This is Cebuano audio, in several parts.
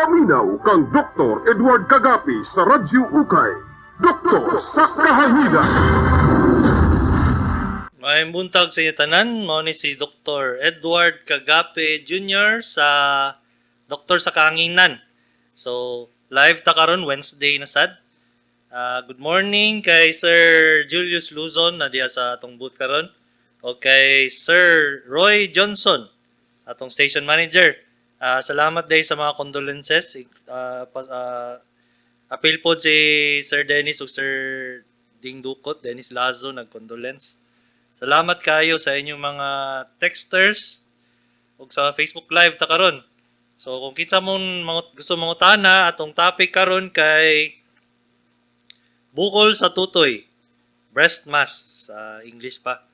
Paminaw kang Dr. Edward Kagapi sa Radyo Ukay. Doktor sa Kahanginan. Maayong buntag sa inyo tanan, mao ni si Dr. Edward Kagape Jr. sa Doktor sa Kahanginan. So, live ta karon, Wednesday na sad. Good morning kay Sir Julius Luzon na diya sa atong booth karon. O kay Sir Roy Johnson, atong station manager. Salamat day sa mga condolences. Apil po si Sir Dennis ug Sir Ding Dukot, Dennis Lazo, nag-condolence. Salamat kayo sa inyong mga texters ug sa Facebook Live ta karon. So kung kinsa mong mga, gusto mangutana, atong topic karon kay bukol sa tutoy, breast mass sa English pa.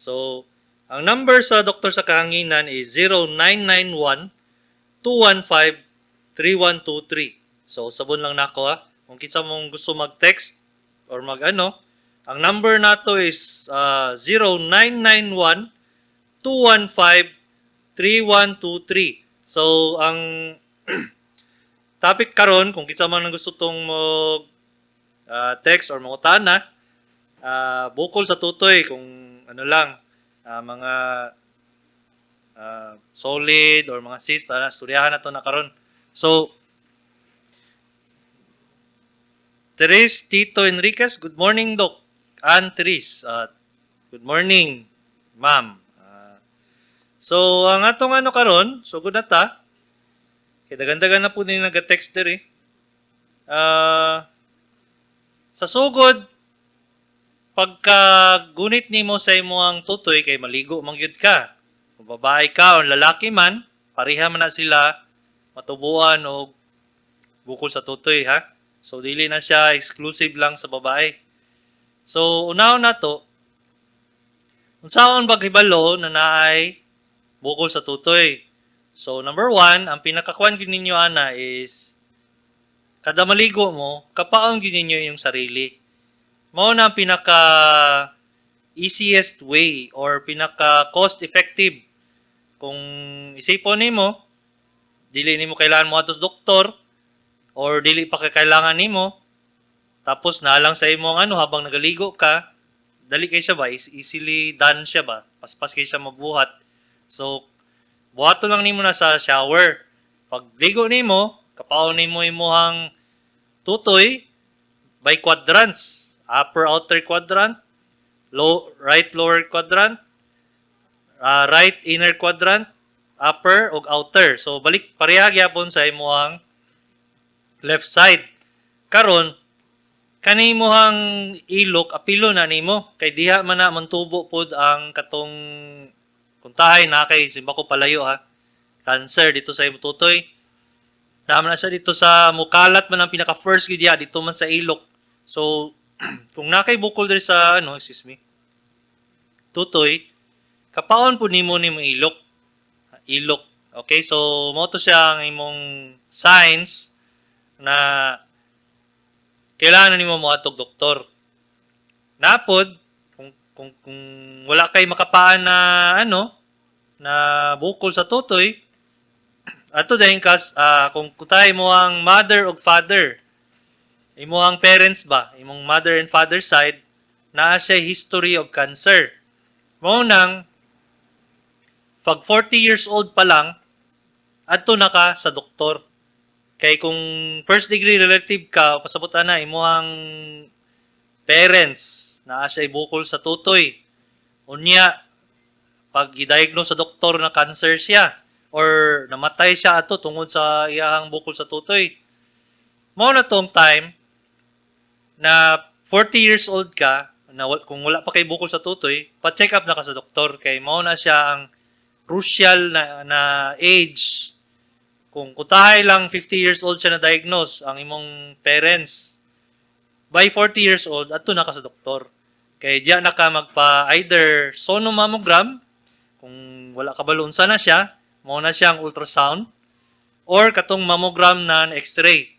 So ang number sa Doktor sa Kahanginan is 0991 215 3123. So sabon lang nako ha. Kung kinsa mong gusto mag-text or mag-ano, ang number nato is 0991 215 3123. So ang topic karon, kung kinsa man ang gusto tong mag text or mangutana, bukol sa tutoy, kung ano lang, mga solid or mga cyst, istoryahan na to na karon. So Therese Tito Enriquez, good morning, Doc. Ann Therese, good morning, ma'am. So, ang atong ano karon, so good na ta. Kay dagan-dagan na po din nag-text diri. Sa sugod, pagka gunit nimo sa imong tutoy kay maligo man gyud ka. Kung babae ka o lalaki man, pareha man na sila matubuan og bukol sa tutoy ha. So dili na siya exclusive lang sa babae. So unahon na to, unsaon paghibalo na naay bukol sa tutoy? So number one, ang pinakakuan gyud ninyo ana is kada maligo mo, kapaon gyud ninyo yung sarili. Mao na ang pinaka easiest way or pinaka cost effective. Kung isipon nimo, dili nimo kailangan mo sa doktor or dili pa kay kailangan nimo, tapos na lang sa imong ano habang nagaligo ka, dali kay siya ba, is easily done siya ba, paspas kay siya mabuhat. So buhaton lang nimo na sa shower. Pag ligo nimo, kapaon nimo imuhang tutoy by quadrants: upper outer quadrant, low right lower quadrant, right inner quadrant, upper ug outer. So balik pareha gyapon sa imuhang left side. Karon, kani imuhang ilok, apilo na nimo kay diha man na mantubo pod ang katong kuntahay na kay simba ko palayo ha. Cancer dito sa imong tutoy. Naman na siya dito sa mukalat man ang pinaka first gyud diha dito man sa ilok. So kung nakay bukol diri sa ano, excuse me, tutoy, kapaon po nimo ilok. Ilok. Okay, so mo to siya ang imong signs na kailangan na nimo moadtog doktor. Napod kung wala kay makapaan na ano na bukol sa tutoy, ato dayon kas kung kutay mo ang mother og father, imo ang parents ba, imong mother and father side, naa siya history of cancer. Mao nang pag 40 years old pa lang, adto na ka sa doktor. Kay kung first degree relative ka, pasabot na imuhang parents naa siya bukol sa tutoy. Unya, pag i-diagnose sa doktor na cancer siya or namatay siya ato tungod sa iyahang bukol sa tutoy. Mao na tong time na 40 years old ka, na kung wala pa kay bukol sa tutoy, pa-check up na ka sa doktor kay mao na siya ang crucial na age. Kung kutahay lang 50 years old siya na diagnose ang imong parents, by 40 years old adto na ka sa doktor. Kay diya na ka magpa either sonomammogram, kung wala ka balo unsa na siya, mao na siyang ultrasound or katong mammogram na x-ray.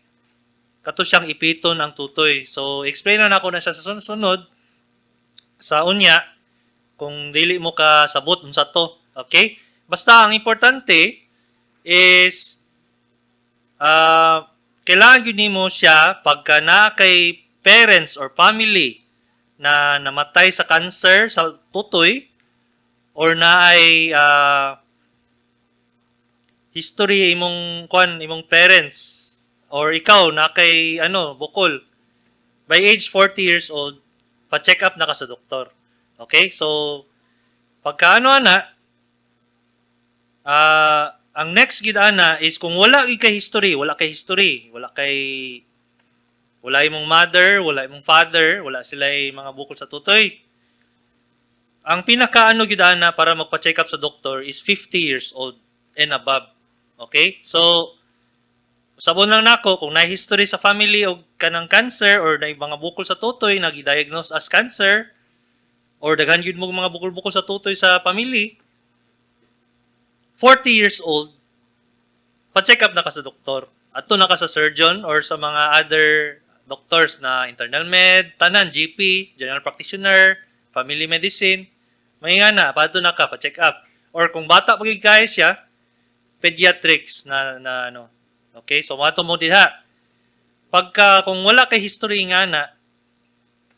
Kato siyang ipiton ang tutoy. So explain na nako na siya sa sunod sa unya kung dili mo ka sabot unsa to. Okay? Basta ang importante is Kailangan gyud nimo siya pagka naa kay parents or family na namatay sa cancer sa tutoy or naay history imong kwan, imong parents or ikaw na kay ano, bukol, by age 40 years old, pa-check up na ka sa doktor. Okay? So pagka ano ana, ang next gid ana is kung wala gid kay history, wala kay history, wala imong mother, wala imong father, wala sila mga bukol sa tutoy. Ang pinaka ano gid ana para magpa-check up sa doktor is 50 years old and above. Okay? So sabon lang nako, kung na history sa family og kanang cancer or na mga bukol sa tutoy na gi-diagnose as cancer or daghan gyud mo mga bukol-bukol sa tutoy sa family, 40 years old, pa-check up na ka sa doktor. Adto na ka sa surgeon or sa mga other doctors na internal med, tanan, GP, general practitioner, family medicine. May nga na, paadto na ka, pa-check up. Or kung bata pa gyud kaayo siya, pediatrics na ano. Okay, so mato mo diha. Pagka kung wala kay history nga na,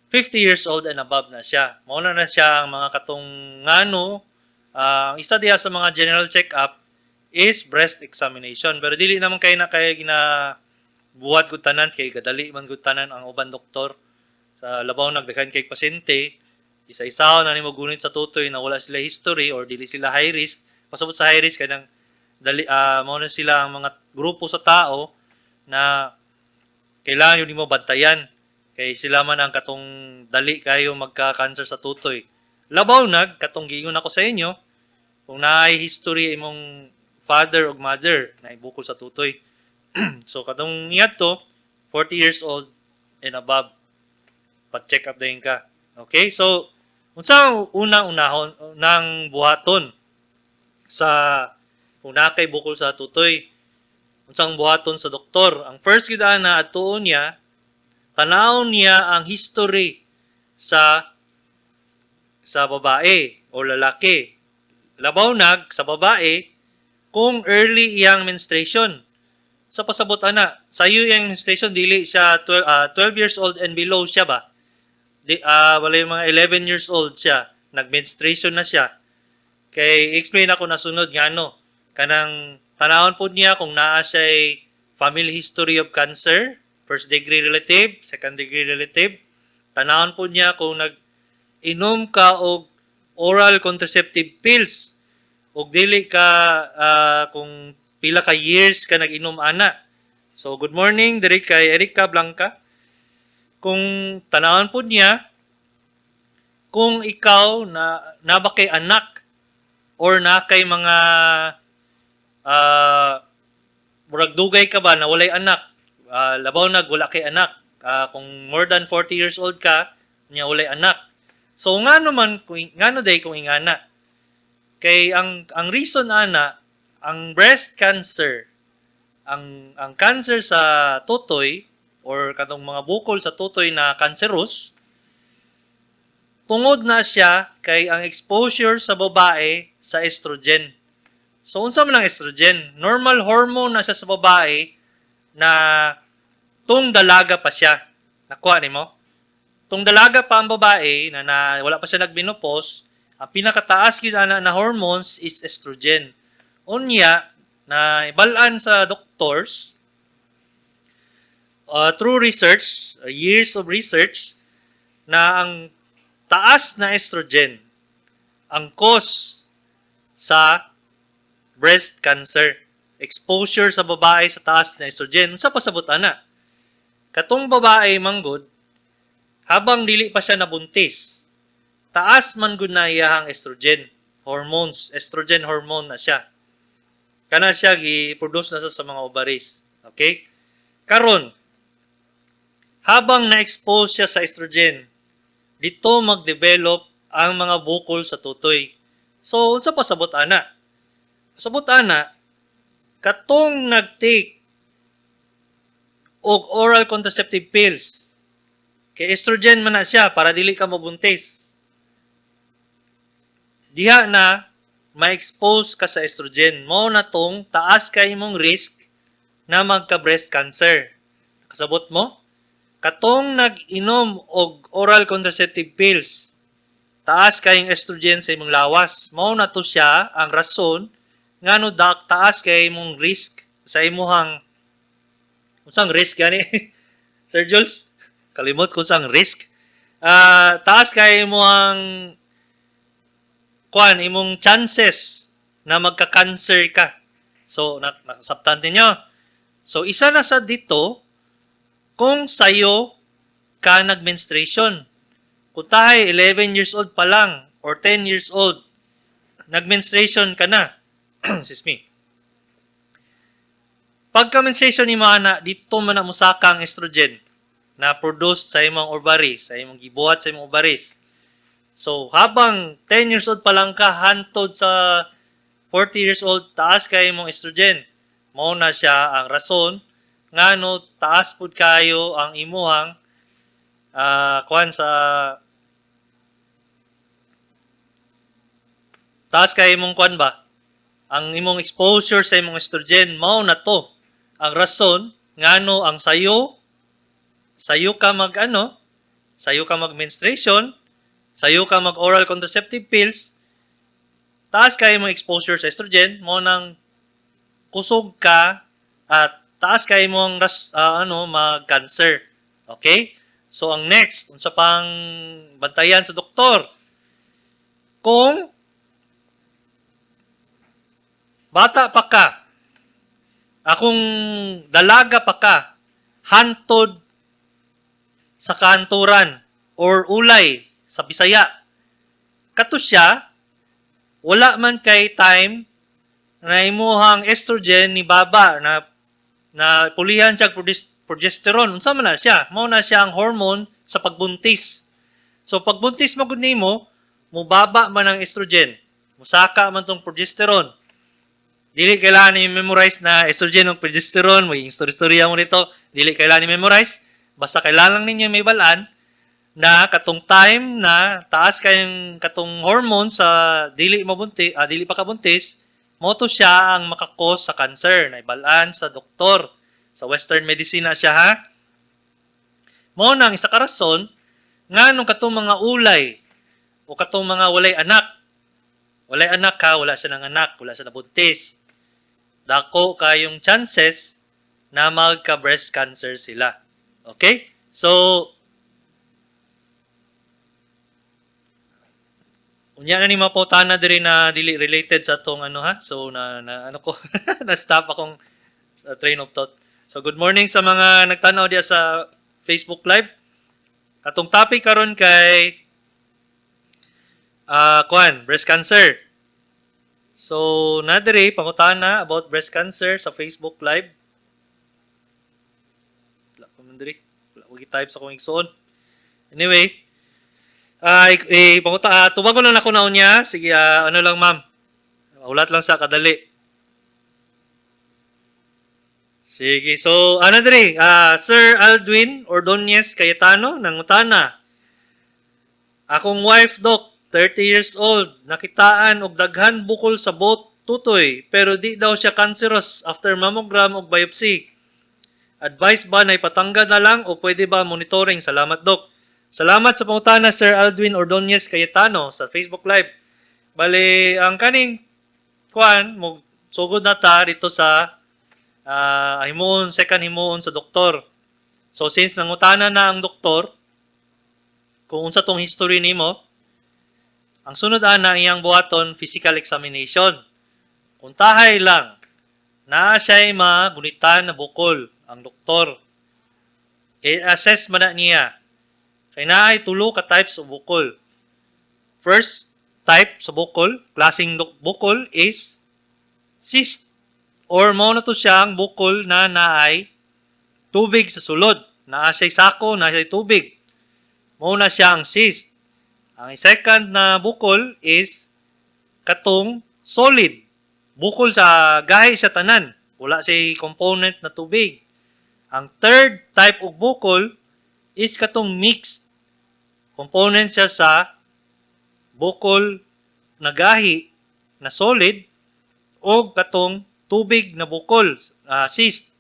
50 years old and above na siya. Mao na na siya ang mga katong ngano, ang isa diha sa mga general check-up is breast examination. Pero dili naman kay na kay gina buhat gud tanan kay kadali man gud tanan ang uban doktor sa labaw nagdaghan kay pasyente, isa-isa na nimo gunit sa tutoy na wala sila history or dili sila high risk. Pasabot sa high risk, kanang dali, mao na sila ang mga grupo sa tao na kailangan yun mo bantayan kay sila man ang katong dali kayo magka-cancer sa tutoy. Labaw nag katong giingon ako sa inyo, kung naay history imong father ug mother na ibukol sa tutoy. So katong to 40 years old and above, pa-check up din ka. Okay? So unsa ang unang unahon nang buhaton sa kung naa kay bukol sa tutoy? Unsang buhaton sa doktor? Ang first gyud ana, adtuon niya, tanaw niya ang history sa babae o lalaki. Labaw nag sa babae, kung early iyang menstruation. Sa pasabot ana, sayo iyang menstruation, dili siya 12, 12 years old and below siya ba? Di wala, yung mga 11 years old siya, nag-menstruation na siya. Kay explain ako na sunod nga ano, kanang tanawon pod niya kung naa siya family history of cancer, first degree relative, second degree relative. Tanawon pod niya kung nag inom ka og oral contraceptive pills ug dili ka, kung pila ka years ka nag-inom ana. So good morning diri kay Erika Blanca. Kung tanawon pod niya kung ikaw na naba kay anak or na kay mga murag dugay ka ba na walay anak, labaw nag wala kay anak. Kung more than 40 years old ka nya walay anak. So ngano man kung ngano day kung ingana? Kay ang reason ana, ang breast cancer, ang cancer sa tutoy or katong mga bukol sa tutoy na cancerous, tungod na siya kay ang exposure sa babae sa estrogen. So unsa man ang estrogen? Normal hormone na siya sa babae na tung dalaga pa siya. Nakuha nimo? Tung dalaga pa ang babae na wala pa siya nagmenopause, ang pinakataas gyud ana na hormones is estrogen. Unya, na ibalaan sa doctors through research, years of research, na ang taas na estrogen ang cause sa breast cancer. Exposure sa babae sa taas na estrogen. Sa pasabot ana, katong babae manggod, habang dili pa siya nabuntis, taas man gud na iyahang estrogen hormones, estrogen hormone na siya. Kana siya gi-produce na siya sa mga ovaries. Okay? Karon, habang na-expose siya sa estrogen, dito mag-develop ang mga bukol sa tutoy. So, unsa pasabot ana? Pasabot ana, katong nag-take og oral contraceptive pills, kay estrogen man na siya para dili ka mabuntis. Diha na ma-expose ka sa estrogen. Mao na tong taas kay imong risk na magka-breast cancer? Kasabot mo? Katong nag-inom og oral contraceptive pills, taas kayong estrogen sa imong lawas. Mao na to siya ang rason ngano dak taas kay imong risk sa imuhang, unsang risk gani, Sir Jules? Kalimot kung unsang risk. Taas kay imong kuan, imong chances na magka-cancer ka. So, nakasabtan ninyo. So, isa na sa dito kung sayo ka nag-menstruation. Kung tayo 11 years old pa lang or 10 years old, nag-menstruation ka na. Excuse me. Pagka menstruation ni ana, dito man na musaka ang estrogen na produce sa imong ovary, sa imong gibuhat sa imong ovaries. So, habang 10 years old pa lang ka, hantod sa 40 years old, taas kay imong estrogen. Mao na siya ang rason ngano taas pud kayo ang imuhang kuan sa taas kay imong kuan ba? Ang imong exposure sa imong estrogen. Mao na to ang rason ngano ang sayo sayo ka mag ano, sayo ka mag menstruation, sayo ka mag oral contraceptive pills, taas kay imong exposure sa estrogen. Mao nang kusog ka at taas kay imong ano, mag-cancer. Okay? So ang next, unsa pang bantayan sa doktor? Kung bata pa ka, akong dalaga pa ka, hantod sa kanturan or ulay sa Bisaya. Kato siya, wala man kay time na imuhang estrogen ni baba na na pulihan siya progesterone. Unsa man na siya? Mao na siya ang hormone sa pagbuntis. So pagbuntis mo gud nimo, mubaba man ang estrogen. Musaka man tong progesterone. Dili kailangan i-memorize na estrogen o progesterone, may istorya mo nito. Dili kailangan i-memorize. Basta kailangan lang ninyo may balaan na katong time na taas kayong katong hormone sa dili mabunti, dili pa kabuntis, mo to siya ang makakos sa cancer na ibalaan sa doktor. Sa Western medicine na siya, ha. Mao nang isa ka rason nga nung katong mga ulay o katong mga walay anak, walay anak ka, wala siya ng anak, wala siya nabuntis, dako kayong chances na magka-breast cancer sila. Okay? So, unya na ni maputana diri na dili related sa atong ano, ha. So na ano ko, na stop akong train of thought. So good morning sa mga nagtanaw diya sa Facebook Live. Atong topic karon kay kuan, breast cancer. So na diri pangutana about breast cancer sa Facebook Live. Wala pa man diri. Wala ko gi-type sa akong igsuon. Anyway, eh, panguta, tubag ko lang ako na unya. Sige, ano lang, ma'am. Ulat lang sa kadali. Sige, so ano diri? Sir Aldwin Ordonez Cayetano nangutana. "Akong wife, doc, 30 years old, nakitaan og daghan bukol sa both tutoy, pero di daw siya cancerous after mammogram og biopsy. Advice ba na ipatanggal na lang o pwede ba monitoring? Salamat, doc." Salamat sa pangutana, Sir Aldwin Ordonez Cayetano sa Facebook Live. Bali, ang kaning kuan mo, sugod na ta dito sa himuon, second himuon sa doktor. So since nangutana na ang doktor kung unsa tong history nimo, ang sunod ana iyang buhaton, physical examination. Kung tahay lang, naa siya'y magunitan na bukol ang doktor. I-assess man na niya. Kay naay tulo ka types of bukol. First type sa bukol, klaseng bukol is cyst or mao na to siyang bukol na naay tubig sa sulod. Naa siya'y sako, naa siya'y tubig. Mao na siya ang cyst. Ang second na bukol is katong solid. Bukol sa gahi sa tanan. Wala siya'y component na tubig. Ang third type of bukol is katong mixed. Component siya sa bukol na gahi na solid o katong tubig na bukol, cyst.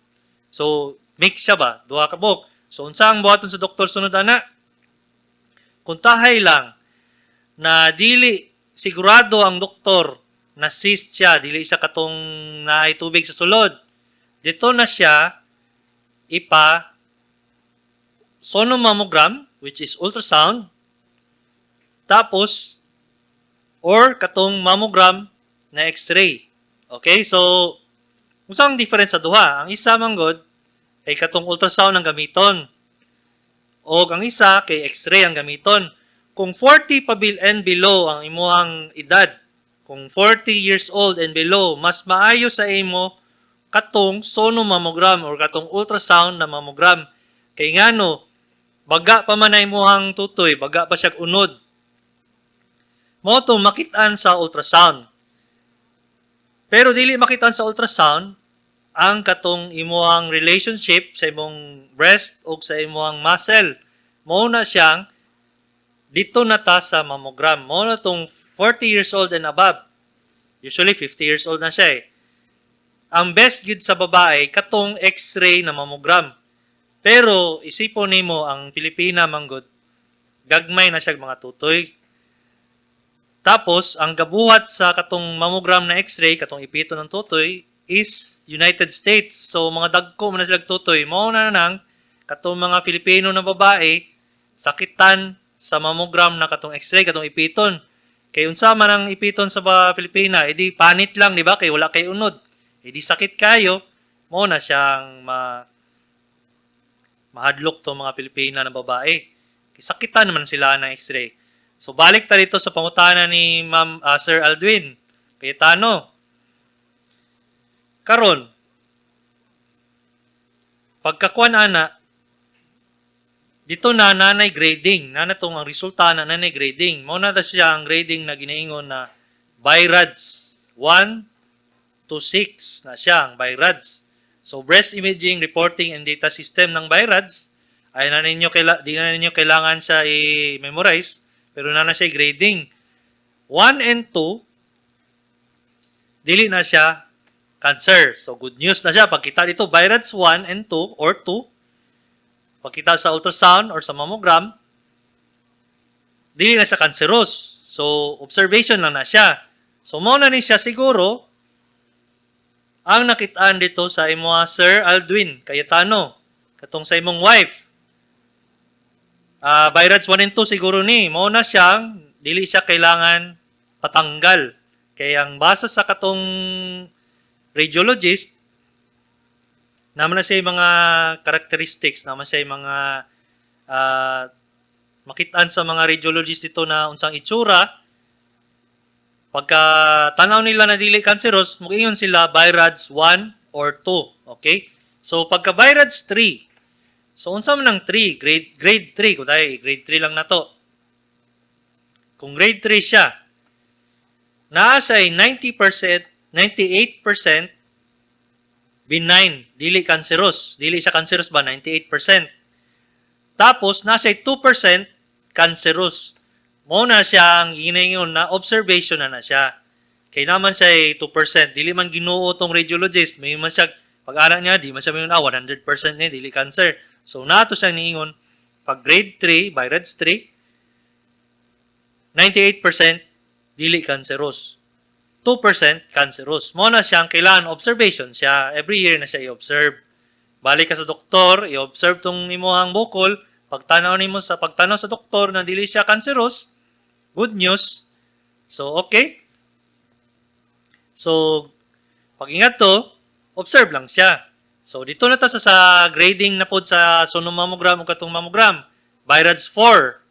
So mix siya ba, duha ka buok. So unsa ang buhaton sa doktor sunod ana? Kung tahay lang na dili sigurado ang doktor na cyst siya, dili siya katong naay tubig sa sulod, dito na siya ipa sonomammogram, which is ultrasound, tapos or katong mammogram na X-ray. Okay, so unsa ang difference sa duha? Ang isa man gud kay katong ultrasound ang gamiton. O ang isa kay X-ray ang gamiton. Kung 40 pa and below ang imuhang edad, kung 40 years old and below, mas maayo sa imo katong sonomammogram or katong ultrasound na mammogram. Kay ngano, baga pa man na imuhang tutoy, baga pa siya unod. Mao to makitaan sa ultrasound. Pero dili makitaan sa ultrasound ang katong imuhang relationship sa imong breast o sa imuhang muscle. Mao na siyang dito na ta sa mammogram. Mao na tong 40 years old and above. Usually 50 years old na siya eh. Ang best gyud sa babae katong X-ray na mammogram. Pero isipon nimo, ang Pilipina manggod gagmay na siya mga tutoy. Tapos ang gabuhat sa katong mammogram na X-ray, katong ipito ng tutoy, is United States. So mga dagko man na sila tutoy. Mao na nang katong mga Pilipino na babae sakitan sa mammogram na katong X-ray, katong ipiton. Kay unsa man ang ipiton sa ba Pilipina, edi panit lang, di ba? Kay wala kay unod. Edi sakit kayo, mao na siyang mahadlok to mga Pilipina na babae. Sakitan naman sila ng X-ray. So balik ta dito sa pangutana ni Ma'am, Sir Aldwin Cayetano. Karon, pagkakuan ana, dito na nanay grading, na tong ang resulta na nanay grading. Mao na ta siya ang grading na ginaingon na BI-RADS 1 to 6 na siya ang BI-RADS. So breast imaging reporting and data system ng BI-RADS ay na ninyo di na ninyo kailangan siya i-memorize, pero na siya grading. 1 and 2, dili na siya cancer. So good news na siya pagkita dito BI-RADS 1 and 2 or 2, pagkita sa ultrasound or sa mammogram, dili na siya cancerous. So observation lang na siya. So mao na ni siya siguro ang nakitaan dito sa imo, Sir Aldwin Cayetano, katong sa imong wife. BI-RADS 1 and 2 siguro ni. Mao na siyang dili siya kailangan patanggal. Kaya ang basa sa katong radiologist, naman na siya yung mga characteristics, naman siya yung mga makitaan sa mga radiologist dito na unsang itsura. Pagka tanaw nila na dili cancerous, muingon sila BI-RADS 1 or 2. Okay? So pagka BI-RADS 3, so unsa man ang 3? Grade 3 kung tayo, grade 3 lang na to. Kung grade 3 siya, naa siya 90%, 98% benign, dili cancerous. Dili siya cancerous ba? 98%. Tapos, nasa 2% cancerous. Mao na siya ang ginaingon na observation na na siya. Kay naman siya ay 2%. Dili man Ginoo tong radiologist. May man siya, pag-anak niya, di man siya mayon, 100% niya, dili cancer. So, nato siya niingon, pag grade 3, BI-RADS 3, 98% dili cancerous. 2% cancerous. Mao na siyang kailangan observation siya. Every year na siya i-observe. Balik ka sa doktor, i-observe tong imuhang bukol. Pagtanaw nimo sa pagtanaw sa doktor na dili siya cancerous, good news. So, okay. So, pag ingat to, observe lang siya. So, dito na ta sa grading na pod sa sonomammogram o katong mammogram. BI-RADS 4.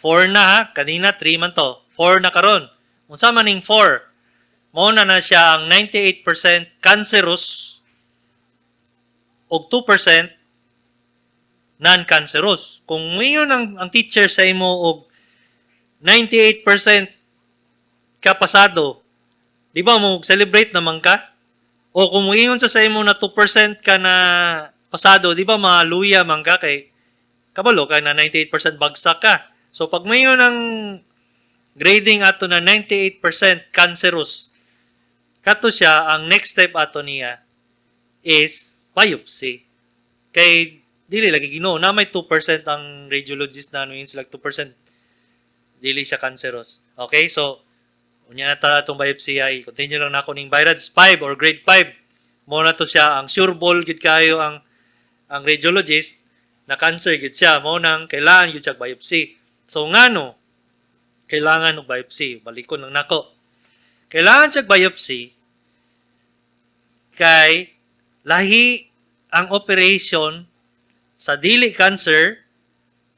4 na ha. Kanina 3 man to. 4 na karon. Unsa man ning 4? Mao na na siya ang 98% cancerous ug 2% non-cancerous. Kung mayon ang teacher sa imo og 98% ka pasado, di ba mo celebrate naman ka? O kung moingon sa imo na 2% ka na pasado, di ba maluya man ka kay kabalo ka na 98% bagsak ka? So pag mayon ang grading ato na 98% cancerous, kato siya ang next step ato niya is biopsy. Kay dili lagi Ginoo na may 2% ang radiologist na ano yun sila 2% dili siya cancerous. Okay? So unya na ta atong biopsy ay continue lang nako ning BI-RADS 5 or grade 5. Mo na to siya ang sure ball gid kayo ang radiologist na cancer gid siya. Mo nang kailangan gid siya biopsy. So ngano kailangan og biopsy? Balikon lang nako. Kailangan siya biopsy kay lahi ang operation sa dili cancer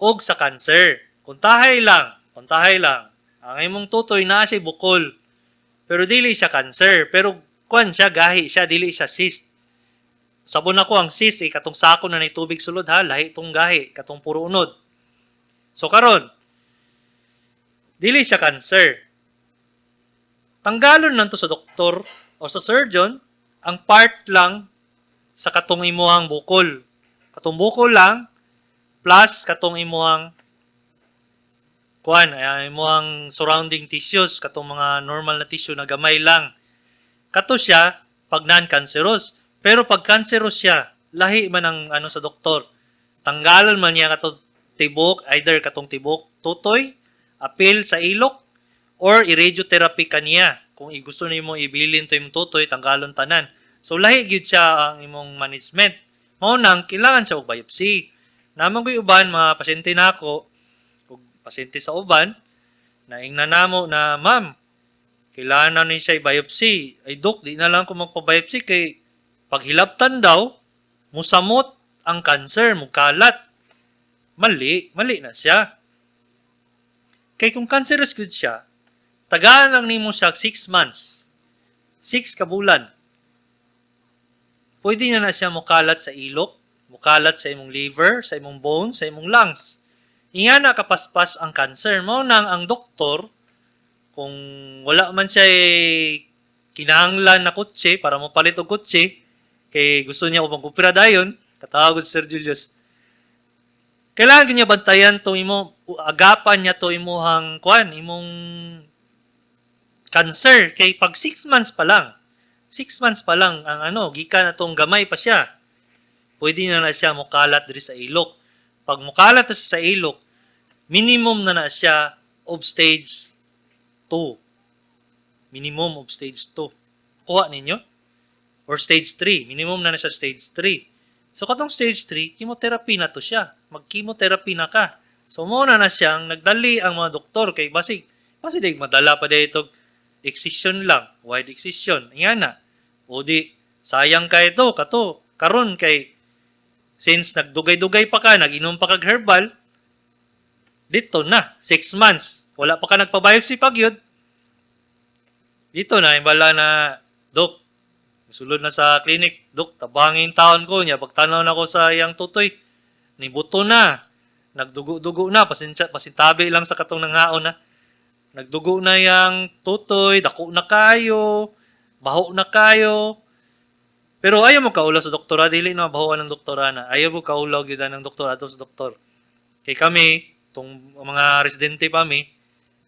og sa cancer. Kuntahay lang, kuntahay lang. Ang imong tutoy naa siya bukol. Pero dili siya cancer. Pero kuan siya, gahi siya, dili siya cyst. Sabon ako ang cyst, eh, katong sako na ni tubig sulod ha, lahi tong gahi, katong puro unod. So karon, dili siya cancer. Tanggalon lang to sa doktor o sa surgeon ang part lang sa katong imuhang bukol. Katong bukol lang plus katong imuhang kuan, ay imuhang surrounding tissues, katong mga normal na tissue na gamay lang. Kato siya pag non-cancerous. Pero pag cancerous siya, lahi man ang ano sa doktor. Tanggalon man niya kato tibok, either katong tibok tutoy, apil sa ilok, or i-radiotherapy kaniya. Kung gusto nimo ibilin to imong tutoy, tanggalon tanan. So lahi gyud siya ang imong management. Mao nang kailangan siya og biopsy. Naman ko'y uban mga pasyente nako ug pasyente sa uban naingna namo na, "Ma'am, kailangan na ni siya i-biopsy." "Ay dok, di na lang ko magpa-biopsy kay paghilabtan daw musamot ang cancer, mukalat." Mali, mali na siya. Kay kung cancerous gud siya, tagaan lang nimo siya 6 months. 6 ka bulan. Pwede na na siya mukalat sa ilok, mukalat sa imong liver, sa imong bones, sa imong lungs. Inga na kapaspas ang cancer. Mao nang ang doktor, kung wala man siya kinahanglan na kotse para mopalit og kotse, kay gusto niya upang kupira dayon, katawag si Sir Julius, kailangan niya bantayan to imo, agapan niya to imuhang kuan, imong cancer. Kay pag 6 months pa lang, 6 months pa lang ang ano, gikan na tong gamay pa siya. Pwede na na siya mukalat diri sa ilok. Pag mukalat na siya sa ilok, minimum na na siya of stage 2. Minimum of stage 2. Kuha ninyo? Or stage 3. Minimum na na siya stage 3. So katong stage 3, chemotherapy na to siya. Mag-chemotherapy na ka. So mo na na siyang nagdali ang mga doktor kay basig basig di madala pa dito excision lang, wide excision. Nga na. O di sayang kay ito kato karon kay since nagdugay-dugay pa ka, nag-inom pa kag herbal, dito na, 6 months. Wala pa ka nagpa-biopsy pag yun. Dito na, imbala na, "Dok," sulod na sa clinic, "Dok, tabangin taon ko niya, pagtanaw na ko sa iyang tutoy, nibuto na, nagdugo-dugo na, pasensya, pasintabi lang sa katong nanghaon na, nagdugo na yang tutoy, dako na kayo, baho na kayo." Pero ayaw mo kaulaw sa doktora, dili na mabahoan ng doktora na. Ayaw mo kaulaw gyud ng doktor ato sa doktor. Kay kami, tong mga residente pa mi,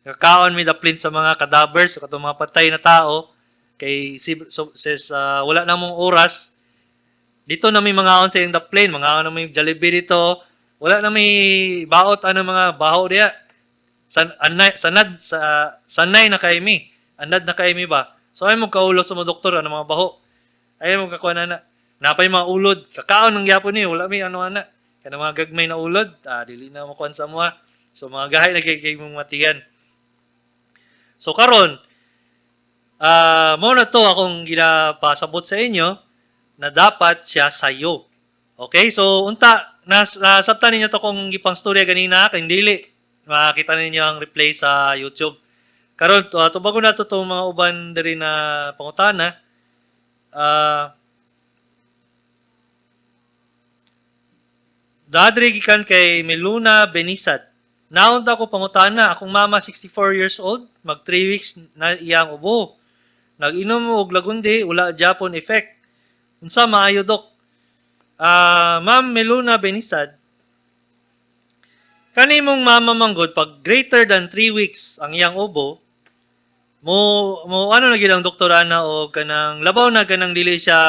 kakaon mi daplin sa mga cadavers, sa katong mga patay na tao, kay si, so, says, wala na mong oras, dito na may mga on sa iyong daplin, mga na may Jollibee dito, wala na may baot ano mga baho diya. San, anay, sanad, sa, sanay na kay mi. Anad na kay mi ba? So ay mo kaulo sa mga doktor, ano mga baho. Ay mo kakuha na na. Napay mga ulod. Kakaon ng gyapon ni, wala may ano ana. Kana mga gagmay na ulod, dili na makuan sa mga. So mga gahay na kay mong matiyan. So karon, mo na to akong ginapasabot sa inyo na dapat siya sayo. Okay? So unta nasabtan ninyo to kung gipang storya ganina kay dili makita ninyo ang replay sa YouTube. Karon tubagon na to tong mga uban diri na pangutana. Dadri gikan kay Meluna Benisad. Naunta ko pangutana, akong mama 64 years old, mag 3 weeks na iyang ubo. Nag-inom og lagundi, wala Japon effect. Unsa maayo, dok? Ma'am Meluna Benisad, kani mong mama manggod pag greater than 3 weeks ang iyang ubo, mo mo ano na gyud ang doktor ana o kanang labaw na kanang dili siya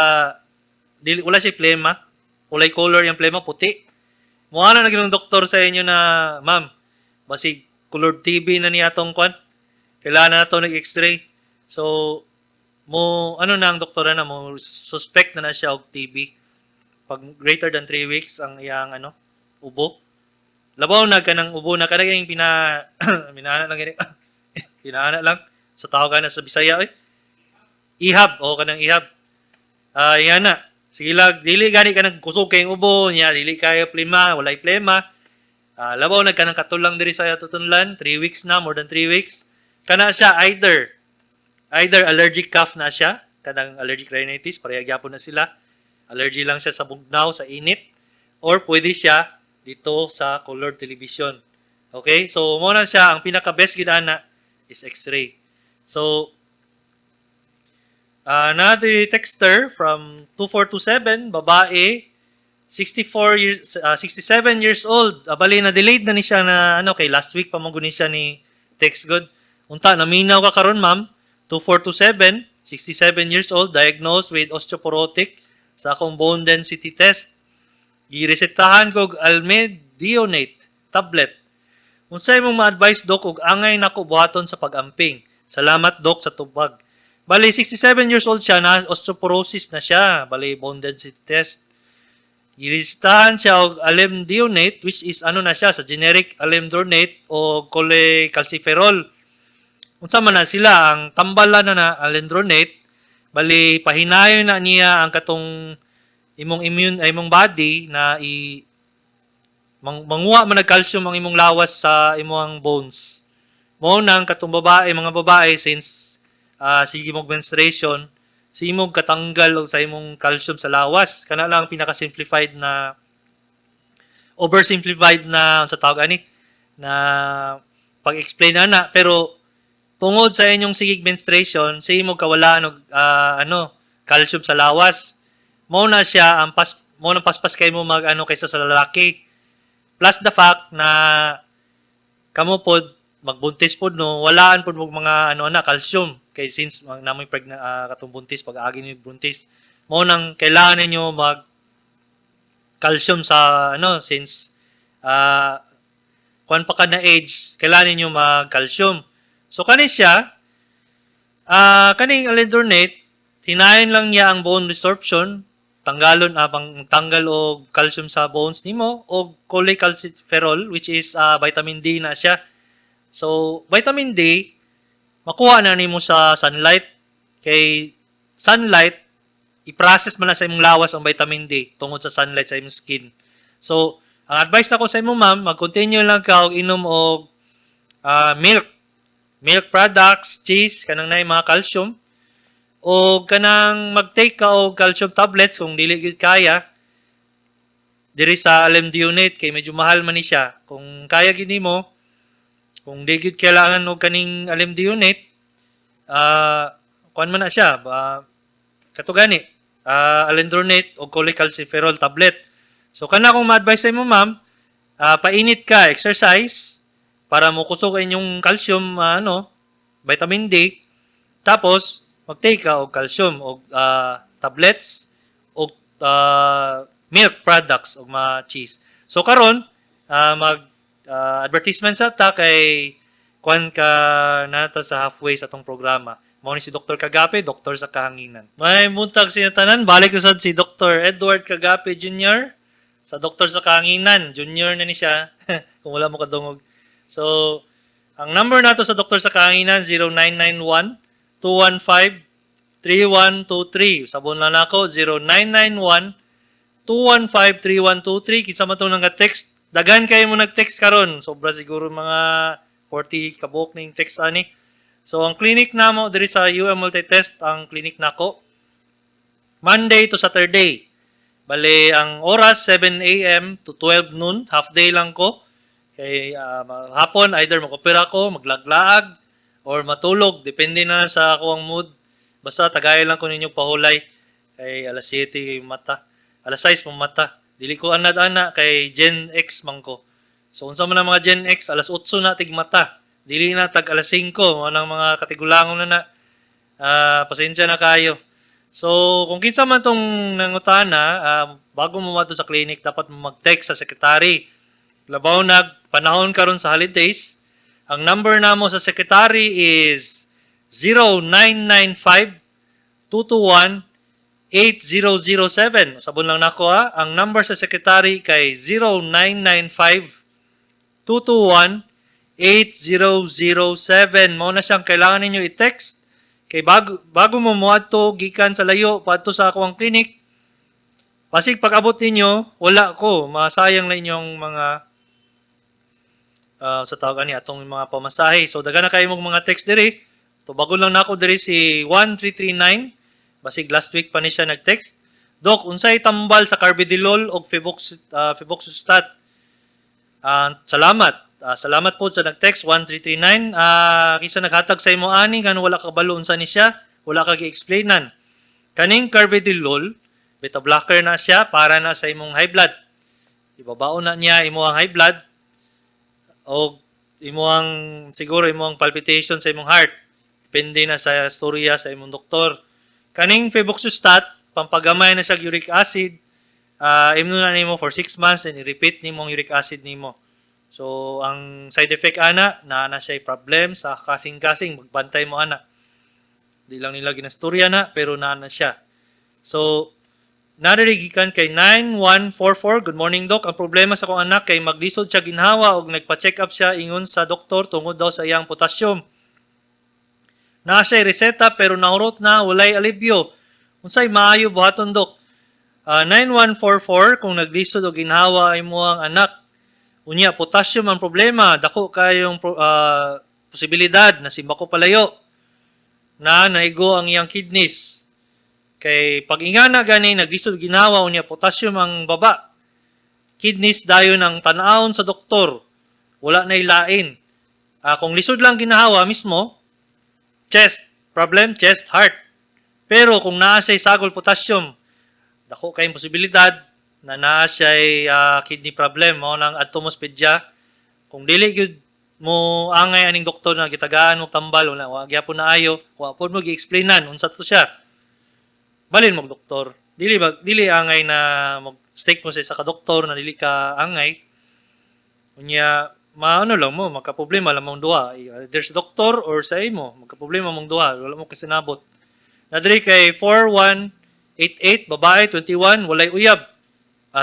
dili wala siya plema. Walay color yung plema, puti. Mao na gyud doktor sa inyo na, "Ma'am, basig colored TV na niya atong kwan. Kailangan na nato nag-x-ray." So, mo ano na ang doktora na mo suspect na na siya og TB pag greater than 3 weeks ang iyang ano, ubo. Labaw na kanang ubo na kanang yung pinaana lang gani, pinaana lang sa tawag na sa Bisaya, eh, ihab o kanang ihab. Ah, yan na sige lang, dili gani kanang kusog kayong ubo niya, dili kayo plema, walay plema. Ah, labaw na kanang katulang diri sa tutunlan, 3 weeks na, more than 3 weeks kana siya, either allergic cough na siya, kanang allergic rhinitis, pareha gyapon na sila, allergy lang siya sa bugnaw, sa init, or pwede siya dito sa colored television. Okay? So, mo na siya, ang pinaka-best gid ana is x-ray. So, another texter from 2427, babae, 64 years, 67 years old. Bali na delayed na ni siya na ano, kay last week pa mo ni siya ni text good. Unta naminaw ka karon, ma'am. 2427, 67 years old, diagnosed with osteoporotic sa akong bone density test. Giresetahan ko og almidionate tablet. Unsay imong ma-advise, Dok, ug angay nako buhaton sa pag-amping? Salamat, Dok, sa tubag. Bali 67 years old siya na osteoporosis na siya, bali bone density test. Giresetahan siya og alendronate, which is ano na siya sa generic alendronate o cholecalciferol. Unsa man na sila ang tambala na na alendronate, bali pahinayon na niya ang katong imong immune ay imong body na i manguha man nag calcium ang imong lawas sa imong bones. Mao nang katong babae, mga babae, since sige mong menstruation, sige mong katanggal og sa imong calcium sa lawas. Kana lang ang pinaka-simplified na, oversimplified na sa tawag ani na pag-explain na na, pero tungod sa inyong sigig menstruation, sige mo kawalaan og ano, calcium sa lawas. Mao na siya ang pas mo nang paspas kay mo mag ano kaysa sa lalaki. Plus the fact na kamo pod magbuntis pod, no, walaan pod mo mga ano na calcium kay since namoy pregnant, katong buntis, pag agi ni buntis, mao nang kailangan ninyo mag calcium sa ano, since kuan pa ka na age, kailangan ninyo mag calcium. So kani siya, kaning alendronate, hinayon lang niya ang bone resorption, tanggalon, pang tanggal og calcium sa bones nimo, og cholecalciferol, which is vitamin D na siya. So vitamin D makuha na nimo sa sunlight kay sunlight i-process man na sa imong lawas ang vitamin D tungod sa sunlight sa imong skin. So ang advice nako sa imo, ma'am, mag-continue lang ka og inom og milk products, cheese, kanang naay mga calcium, o kanang mag-take ka og calcium tablets kung dili gyud kaya diri sa alendronate kay medyo mahal man ni siya. Kung kaya gyud nimo, kung di gyud kailangan og kaning alendronate, kuan man na siya, ba, kato gani, alendronate o cholecalciferol tablet. So kana kung ma-advise sa imo, ma'am, painit ka, exercise para mo kusog ang inyong calcium, ano, vitamin D. Tapos mag-take ka og calcium og tablets og milk products og mga cheese. So karon, mag advertisement sa ta kay kuan ka nata sa halfway sa atong programa. Mao ni si Dr. Kagape, doktor sa kahanginan. May buntag sa tanan, balik na sad si Dr. Edward Kagape Jr. sa Doktor sa Kahanginan. Junior na ni siya kung wala mo kadungog. So, ang number nato sa Doktor sa Kahanginan, 0991 215 3123. Sabon lang nako, 0991 215 3123. Kinsa man tong text, daghan kayo mo nag-text karon. Sobra, siguro mga 40 kabuok ning text ani. So ang clinic namo diri sa UM Multitest, ang clinic nako, Monday to Saturday. Bale ang oras 7 a.m. to 12 noon, half day lang ko. Kay hapon either mag-opera ko, maglaglaag or matulog, depende na sa ako ang mood. Basta tagay lang ko ninyo pahulay kay alas 7 kay mata. Alas 6 mo mata. Dili ko anad ana kay Gen X man ko. So unsa man ang mga Gen X, alas 8 na tig mata. Dili na tag alas 5 mo nang mga katigulangon na na. Ah, pasensya na kayo. So kung kinsa man tong nangutana, Bago mo moadto sa clinic, dapat mo mag-text sa secretary. Labaw nag panahon karon sa holidays. Ang number namo sa secretary is 0995 221 8007. Sabon lang nako ha. Ang number sa secretary kay 0995 221 8007. Mao na siyang kailangan ninyo i-text. Kay bago mo moadto gikan sa layo padto sa akong clinic, basig pag-abot ninyo, wala ko, masayang na inyong mga sa tawag ani atong mga pamasahe. So daghan na kayo mong mga text diri. Tubagon lang nako diri si 1339. Basig last week pa ni siya nag-text. "Dok, unsay tambal sa carvedilol og febuxostat? Salamat." Salamat po sa nag-text 1339. Kinsa naghatag sa imo ani ngano wala ka kabalo unsa ni siya, wala ka gi-explainan? Kaning carvedilol, beta blocker na siya para na sa imong high blood. Ibabaon na niya imo ang high blood o imo ang siguro imo ang palpitation sa imong heart. Depende na sa storya sa imong doktor. Kaning febuxostat, pampagamay na sa uric acid. Imno na nimo for 6 months and i-repeat nimo ang uric acid nimo. So, ang side effect ana, na siya problem sa kasing-kasing, magbantay mo ana. Di lang nila ginastorya na, pero naa na siya. So, nariri gikan kay 9144. "Good morning, Doc. Ang problema sa akong anak kay maglisod siya ginhawa og nagpa-check up siya. Ingon sa doktor tungod daw sa iyang potassium. Naa siya reseta pero nahurot na, walay alibyo. Unsay maayo buhaton, Doc?" 9144, kung naglisod og ginhawa imo ang anak, unya potassium ang problema, dako kayong posibilidad na simbako palayo na naigo ang iyang kidneys. Kay pag ingana gani naglisod ginhawa unya potassium ang baba, kidneys dayon ang tan-awon sa doktor. Wala na ilain. Kung lisod lang ginhawa mismo, chest problem, chest, heart. Pero kung naa siya'y sagol potassium, dako kayong posibilidad na naa siya'y kidney problem. Mao nang adto mo sa pedya. Kung dili gyud mo angay aning doktor na gitagaan mo tambal, wala wa gyapon na ayo, wa pod mo gi-explainan unsa to siya. Balin mo doktor. Dili ba dili angay na mag stick mo sa isa ka doktor na dili ka angay. Unya maano lang mo, magka-problema lang mong duha. Either sa doktor or sa imo, magka-problema mong duha, wala mo kasinabot. Nadiri kay 4188, babae, 21, walay uyab.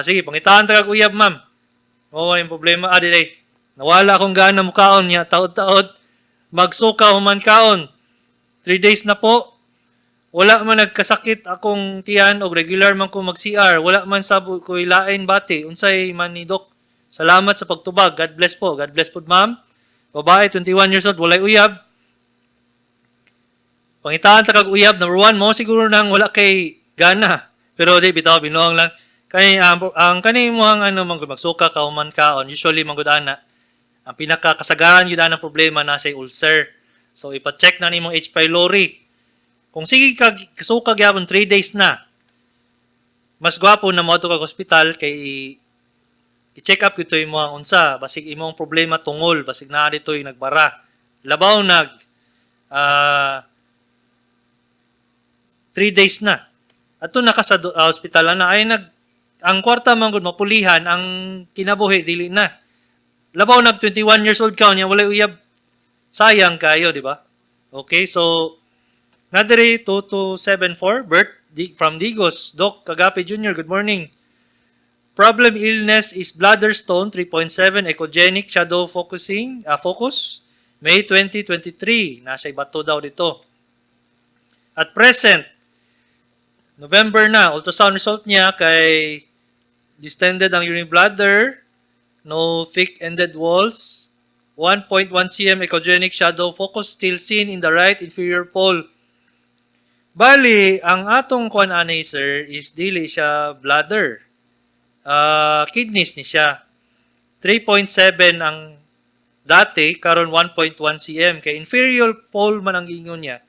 Sige, pangitaan ta kag uyab, ma'am. Oo, yung problema. Dili. "Nawala akong gana mukaon niya, taod-taod. Magsuka human kaon. 3 days na po. Wala man nagkasakit akong tiyan og regular man ko mag-CR. Wala man sa ko lain bati. Unsay man ni, Doc? Salamat sa pagtubag. God bless po." God bless po, ma'am. Babae, 21 years old, walay uyab. Pangitaan ta kag uyab, number one mo siguro nang wala kay gana. Pero di bitaw, binuang lang. Kay ang kani mo ang ano man magsuka ka human kaon, usually man gud ana. Ang pinaka kasagaran yun ang problema na sa ulcer. So ipa-check na nimong H. pylori. Kung sige ka suka gyapon 3 days na, mas gwapo na moadto kag ospital kay i-check up gito imo ang unsa, basig imong problema tungol, basig naa dito'y nagbara. Labaw nag 3 days na. Ato na ka sa ospital na ay nag ang kwarta man gud mapulihan, ang kinabuhi dili na. Labaw nag 21 years old ka unya walay uyab. Sayang kayo, di ba? Okay, so nadiri 2274, Bert from Digos. "Doc Kagapi Jr., good morning. Problem illness is bladder stone 3.7 echogenic shadow focus May 2023." Nasa ibato daw dito. At present, November na, ultrasound result niya kay distended ang urine bladder, no thick-ended walls, 1.1 cm echogenic shadow focus still seen in the right inferior pole. Bali, ang atong kuan ani, sir, is dili siya bladder. Kidneys ni siya. 3.7 ang dati, karon 1.1 cm. Kay inferior pole man ang giingon niya.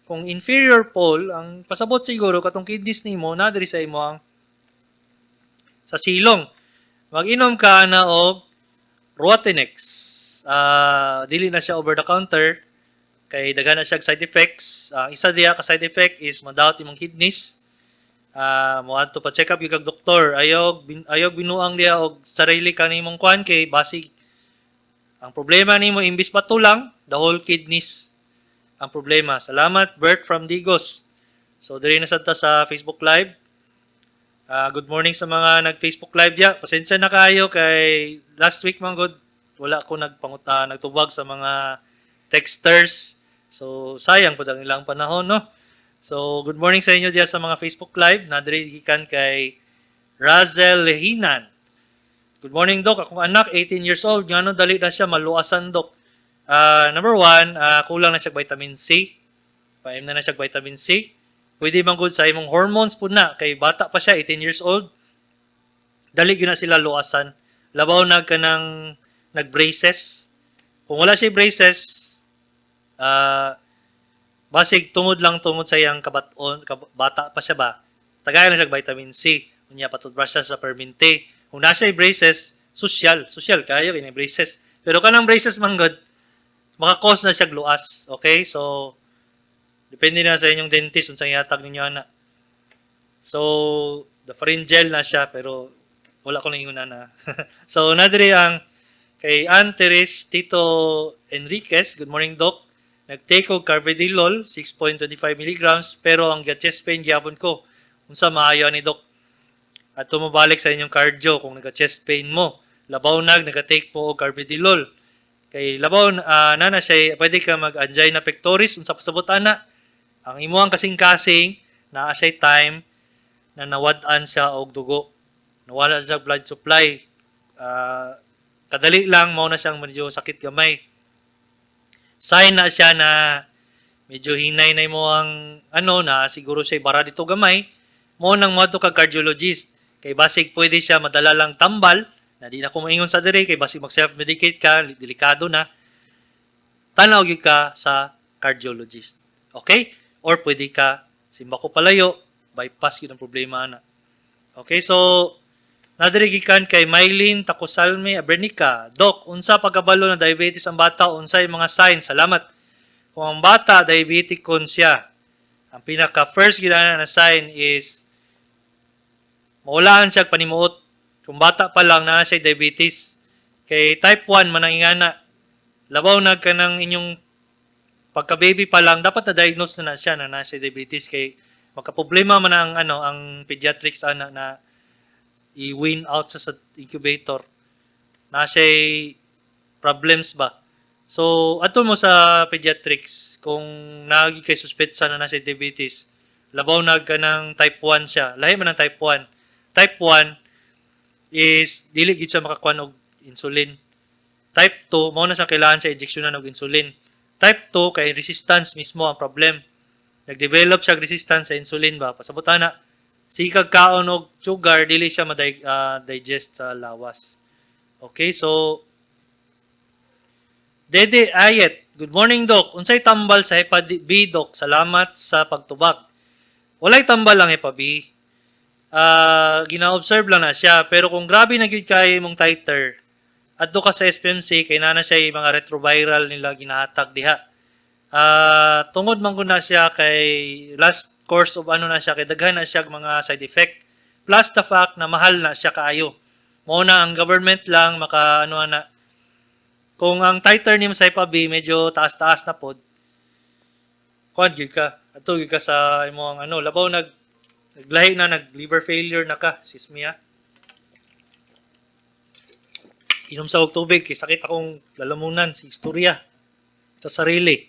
Kung inferior pole, ang pasabot siguro katong kidneys nimo na diri sa imo ang sa silong. Mag-inom ka na og Rotinex. Dili na siya over the counter kay daghan na siya side effects. Ang isa diha ka side effect is madawat imong kidneys. Moadto pa check up gyud kag doktor. Ayaw binuang diha og sarili kanimong kuan kay basig ang problema nimo imbis bato lang, the whole kidneys ang problema. Salamat, Bert from Digos. So diri na sad ta sa Facebook Live. Good morning sa mga nag-Facebook Live diya. Pasensya na kayo kay last week man gud wala ko nagpanguta, nagtubag sa mga texters. So sayang pud ang ilang panahon, no. So good morning sa inyo diya sa mga Facebook Live. Nadiri gikan kay Razel Lehinan. "Good morning, Doc. Akong anak, 18 years old. Ngano dali na siya maluasan, Doc?" Number one, kulang na siya vitamin C. Paim na na siya vitamin C. Pwede man gud sa imong hormones pud na. Kay bata pa siya, 18 years old. Dali gyud na sila luasan. Labaw na ka ng nag-braces. Kung wala siya braces, basig tungod lang tungod sa iyang kabaton, bata pa siya ba, tagayan na siya vitamin C. Unya pa-toothbrush siya sa permente. Kung nasa braces, social, social kayo kini braces. Pero kanang braces man gud, maka-cause na siya luas. Okay? So depende na sa inyong dentist unsang ihatag ninyo ana. So the pharyngeal na siya, pero wala ko nang ingon na. So nadiri ang kay Anteris Tito Enriquez, "Good morning, Doc. Nag-take og Carvedilol 6.25 milligrams pero ang chest pain gyapon ko. Unsa maayo ni, Doc?" At tumabalik sa inyong cardio kung nagka-chest pain mo. Labaw nag nag-take mo og Carvedilol. Kay labaw na na siya, pwede ka mag-angina pectoris. Unsa pasabot ana? Ang imuhang kasing-kasing naa siya time na nawad-an siya og dugo. Nawala siya blood supply. Kadali lang mao na siyang medyo sakit gamay. Sign na siya na medyo hinay na mo ang ano na siguro siya bara dito gamay mo nang moadto kag cardiologist kay basig pwede siya madala lang tambal na di na ko maingon sa dire kay basig mag self-medicate ka, delikado na. Tanaw gyud ka sa cardiologist, okay? Or pwede ka simba ko palayo, bypass gyud ang problema na. Okay, so nadiri gikan kay Mylene Tacosalme Abernica, "Doc, unsa pagkabalo na diabetes ang bata? Unsay mga signs? Salamat." Kung ang bata diabetic kon siya, ang pinaka first gyud na sign is maulaan siya panimuot. Kung bata pa lang na siya diabetes. Kay type 1 man ang ingana. Labaw na ka ng inyong pagka-baby pa lang, dapat na-diagnose na, na siya na nasa diabetes kay makaproblema man ang ano ang pediatrics ana na i-wean out sa incubator. Na siya problems ba. So, ato mo sa pediatrics kung naagi kay suspetsa na nasa diabetes, labaw na ka ng type 1 siya. Lahi man ang type 1. Type 1 is dili gid siya makakuan og insulin. Type 2 mao na siya kailangan sa injeksyonan og insulin. Type 2 kay resistance mismo ang problem. Nag-develop siya og resistance sa insulin ba. Pasabot ana, sige kag kaon og sugar, dili siya ma-digest sa lawas. Okay, so Dede Ayet, "Good morning, Doc. Unsay tambal sa Hepa B, Doc? Salamat sa pagtubag." Walay tambal ang Hepa B. Gina-observe lang na siya. Pero kung grabe na gyud kay imong titer, adto ka sa SPMC kay naa na siya yung mga retroviral nila ginahatag diha. Tungod man gud na siya kay last course of ano na siya kay daghan na siya mga side effect. Plus the fact na mahal na siya kaayo. Mao na ang government lang maka ano na. Kung ang titer nimo sa Hepa B medyo taas-taas na pod, kuan gyud ka. Adto gyud ka sa imong ano, labaw naglahi na nag liver failure na ka, sis Mia. Inom sa og tubig kay sakit akong lalamunan sa istorya sa sarili.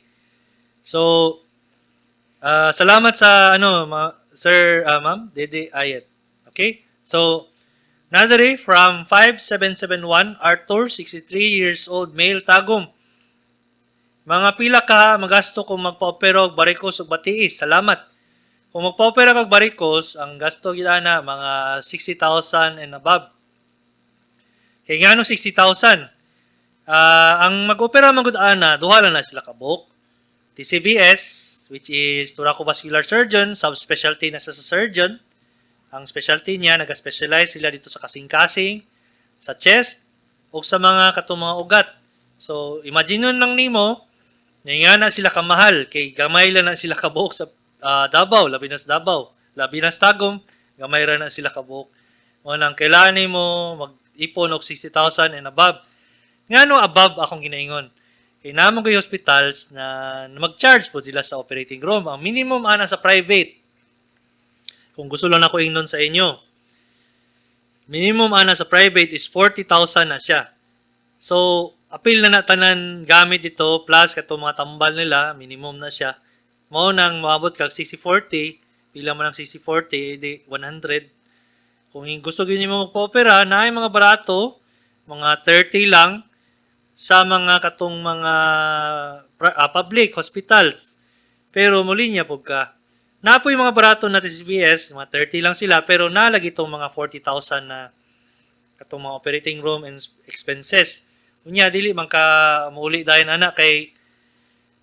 So, salamat sa ano, sir, ma'am, Dede Ayet. Okay? So, Nadari from 5771, Arthur, 63 years old, male, Tagum. "Mga pila ka magasto kung magpa-opera og varicose ug batiis? Salamat." Kung magpa-opera kag varicose, ang gasto gid ana mga 60,000 and above. Kay ngano 60,000? Ang mag-opera man gud ana, duha lang na sila kabuok. TCVS, which is thoracovascular surgeon, subspecialty na sa surgeon. Ang specialty niya, nag-specialize sila dito sa kasing-kasing, sa chest, o sa mga katong mga ugat. So, imagine lang nimo, nga na sila kamahal, kay gamay lang na sila kabuok sa Davao, labi na sa Davao, labi na sa Tagum. Gamay ra na sila kabuok. Mao nang kailangan nimo mag-ipon og 60,000 and above. Ngano above akong ginaingon? Kay naa man koy hospitals na mag-charge po sila sa operating room. Ang minimum ana sa private, kung gusto lang ako ingnon sa inyo, minimum ana sa private is 40,000 na siya. So, apil na na tanan gamit ito plus katong mga tambal nila, minimum na siya. Mao nang moabot kag 60-40, pila man ang 60-40, di 100. Kung gusto gyud nimo magpa-opera, naay mga barato, mga 30 lang sa mga katong mga public hospitals. Pero mulinya pud ka. Naa poy mga barato na CVS, mga 30 lang sila, pero nalagi itong mga 40,000 na katong mga operating room and expenses. Unya dili man ka muuli dayon ana kay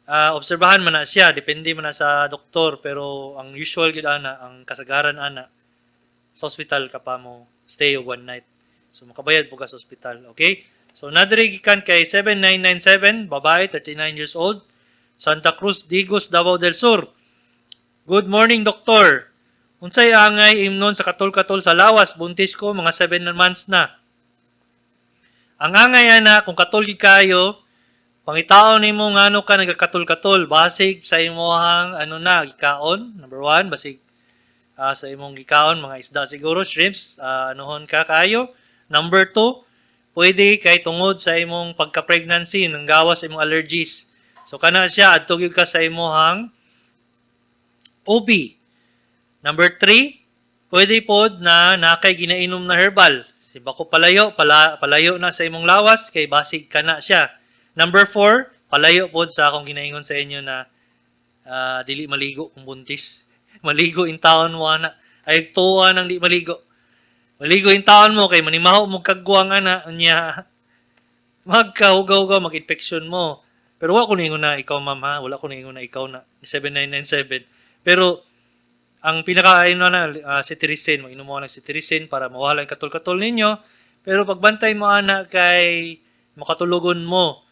obserbahan man na siya, depende man na sa doktor, pero ang usual gyud ana, ang kasagaran ana, sa hospital ka pa mo stay og one night. So makabayad po ka sa hospital, okay? So nadiri gikan kay 7997, babae, 39 years old, Santa Cruz, Digos, Davao del Sur. "Good morning, doktor. Unsay angay imnon sa katol-katol sa lawas? Buntis ko, mga 7 months na." Ang angay ana, kung katol gid kayo, pangitaon nimo ngano ka nagakatol-katol. Basig sa imong ano na gikaon, number one, basig sa imong gikaon, mga isda siguro, shrimps, anuhon ka kayo. Number two, pwede kay tungod sa imong pagka-pregnancy, nang gawas sa imong allergies. So kana siya, adto gyud ka sa imong OB. Number three, pwede pod na nakay ginainom na herbal. Si bako palayo, palayo na sa imong lawas kay basig kana siya. Number four, palayo pod sa akong ginaingon sa inyo na dili maligo kung buntis. Maligo in taon mo ana. Ay tuwa nang di maligo. Maligo in taon mo kay manimaho mo kagwang ana, unya magkahugaw-hugaw, mag-infection mo. Pero wala ko ningon na ikaw, ma'am, ha. Wala ko ningon na ikaw na 7997. Pero ang pinaka ano na cetirizine, mag-inom mo ng cetirizine para mawala yung katol-katol ninyo. Pero pagbantay mo ana kay makatulogon mo.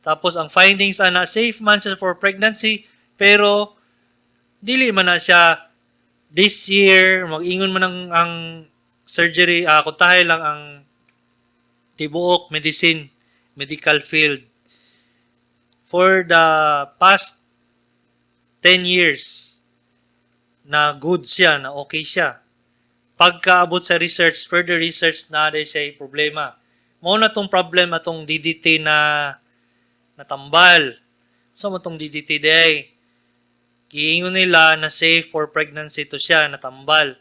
Tapos ang findings ana, safe man siya for pregnancy, pero dili man na siya this year mag-ingon man ang surgery, kuntahay lang ang tibuok medicine, medical field for the past 10 years na good siya, na okay siya. Pagkaabot sa research, further research na rin siya problema. Mao na tong problem atong DDT na natambal. So mo tong DDT day. Giingon nila na safe for pregnancy to siya natambal.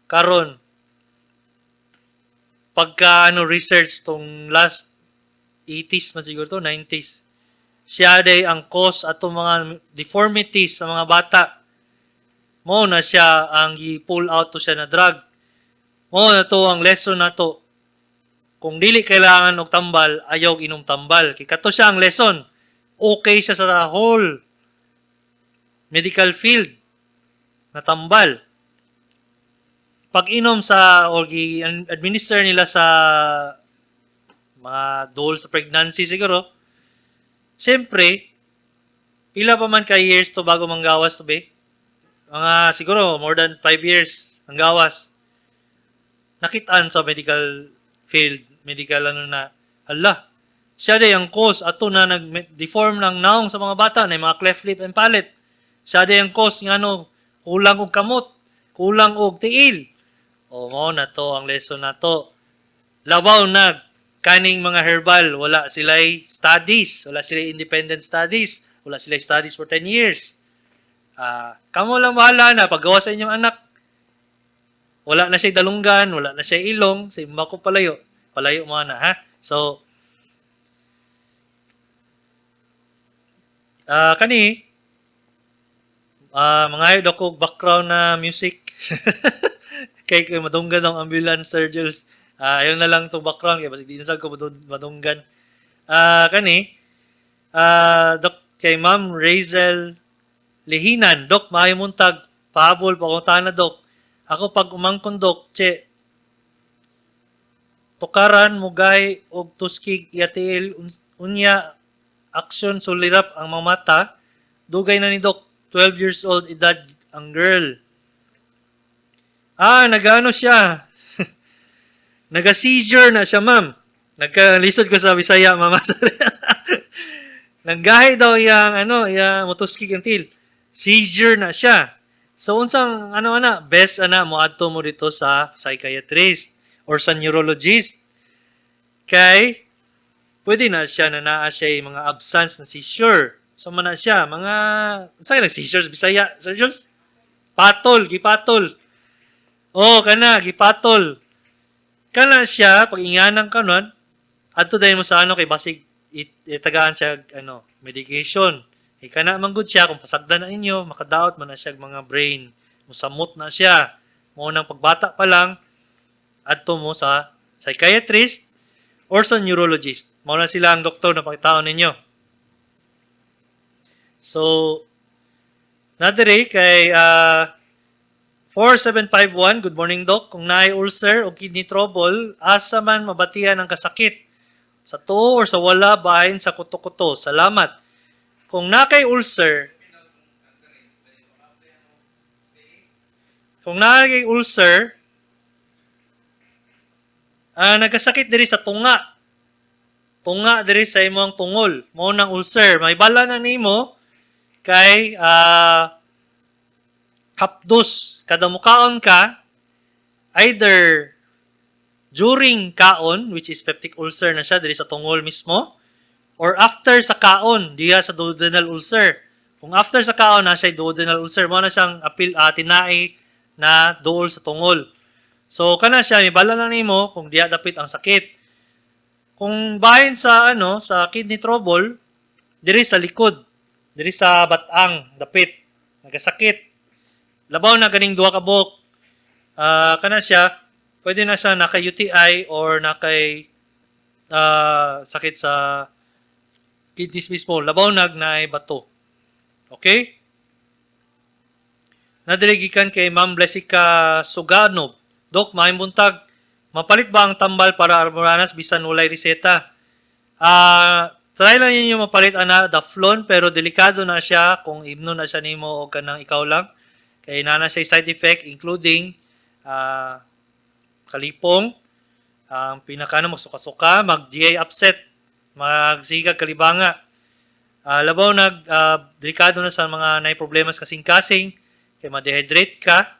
Karon pagka ano research tong last 80s man siguro to, 90s. Siya day ang cause atong mga deformities sa mga bata. Mo na siya ang gi-pull out to siya na drug. Mo na to ang lesson na to. Kung dili kailangan og tambal, ayaw inom tambal. Kay kato siya ang lesson. Okay siya sa whole medical field na tambal. Pag inom sa or gi-administer nila sa mga dole sa pregnancy siguro, siyempre, pila pa man ka years to bago manggawas to be? Mga siguro more than 5 years ang gawas. Nakitaan sa medical field, medical ano na, hala, siya day ang cause ato na nag-deform ng naong sa mga bata na mga cleft lip and palate. Siya day ang cause nga ano, kulang og kamot, kulang og tiil. O mo na to ang lesson na to. Labaw na kaning mga herbal, wala sila'y studies, wala sila'y independent studies, wala sila'y studies for 10 years. Kamo lang bahala na paggawa sa inyong anak. Wala na siya dalunggan, wala na siya ilong, simba ko palayo. Palayo mo na, ha? So, kani, mangayo daw ko background na music. Kay madunggan ang ambulance surgeons. Ayaw na lang tong background kay basig di na sad ko madunggan. Kani, dok kay Ma'am Razel Lihinan, "Dok, maayo muntag, pahabol pangutana, dok. Ako pag umangkon, dok, che, tukaran mugay og tuskig iya tiil, unya action sulirap ang mga mata. Dugay na ni, dok, 12 years old edad ang girl." Ah, nagano siya. Naga-seizure na siya, ma'am. Nagkalisod ko sa Bisaya, mama. Sorry. Nanggahi daw yang ano, yang motuskig ang til. Seizure na siya. So unsang ano ana, best ana moadto mo dito sa psychiatrist or sa neurologist. Kay pwede na siya na naa siya yung mga absence na seizure. So man na siya, mga unsa kay nag-seizure sa Bisaya, Sir Jules? Patol, gipatol. Oh, kana gipatol. Kana siya pag inganan ka nun, adto dayon mo sa ano kay basig itagaan siya ano, medication. Kana man gud siya kung pasagdan na inyo, makadaot man na siya og mga brain. Musamot na siya. Mao nang pagbata pa lang adto mo sa psychiatrist or sa neurologist. Mao na sila ang doktor na pagtaon ninyo. So, nadiri kay 4751, "Good morning, Doc. Kung naay ulcer o kidney trouble, asa man mabatian ang kasakit? Sa tuo or sa wala bahin sa kuto-kuto? Salamat." Kung naa kay ulcer, nagkasakit diri sa tunga. Tunga diri sa imong tungol. Mao nang ulcer. May bala na nimo kay hapdos kada mukaon ka, either during kaon, which is peptic ulcer na siya diri sa tungol mismo, or after sa kaon diha sa duodenal ulcer. Kung after sa kaon na siya duodenal ulcer, mao na siyang apil tinai na duol sa tungol. So kana siya, mibala na nimo kung diha dapit ang sakit. Kung bahin sa ano, sa kidney trouble, diri sa likod, diri sa batang dapit nagasakit, labaw na ganing duha ka buok, kana siya pwede na siya naka UTI or nakay sakit sa kidneys mismo, labaw nag naay bato. Okay, nadiri gikan kay Ma'am Blessica Suganob. "Dok, maayong buntag. Mapalit ba ang tambal para Almoranas bisan walay reseta?" Try lang ninyo mapalit ana Daflon, pero delikado na siya kung imno na siya nimo o kanang ikaw lang. Kay naa na siya side effect including kalipong, ang pinaka ano, magsuka-suka, mag GI upset, magsigag kalibanga. Labaw nag delikado na sa mga nay problema sa kasing-kasing kay ma-dehydrate ka.